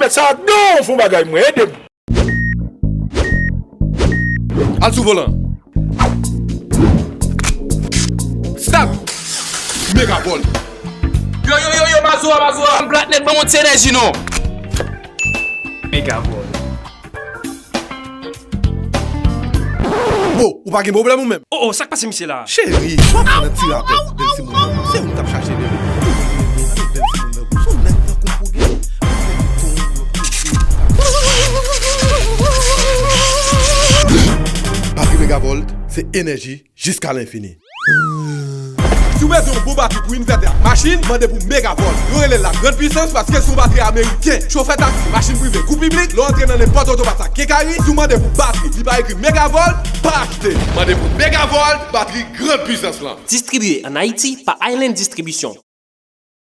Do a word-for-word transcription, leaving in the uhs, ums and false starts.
Mèt sa a, non, fè yon bagay mwen, ede m. Al sou volan. Start! Megavolt. Yo, yo, yo, yo, Mazora, Mazora. Black Net, ban m yon ti enèji, non. Megavolt. Bon, ou pa gen pwoblèm ou menm? Oh, oh, sa k pase misye la? Cheri, w ap pran nan ti rapè. Bèl timoun nan, se ou m t ap chache, bebe. Bèl timoun nan, se yon nèg tankou m pou gen. Batri Megavolt, se enèji jiska lenfini. Si w bezwen yon bon batri pou envètè ak machin, mande pou Megavolt. Yo rele l la grande puissance paske se yon batri ameriken. Chofè taksi, machin prive kou piblik, lè w antre nan nenpòt otopat ak kenkayri, si w mande pou batri, li pa ekri Megavolt, pa achte. Mande pou Megavolt, batri grande puissance lan. Distribiye ann Ayiti pa Island Distribution.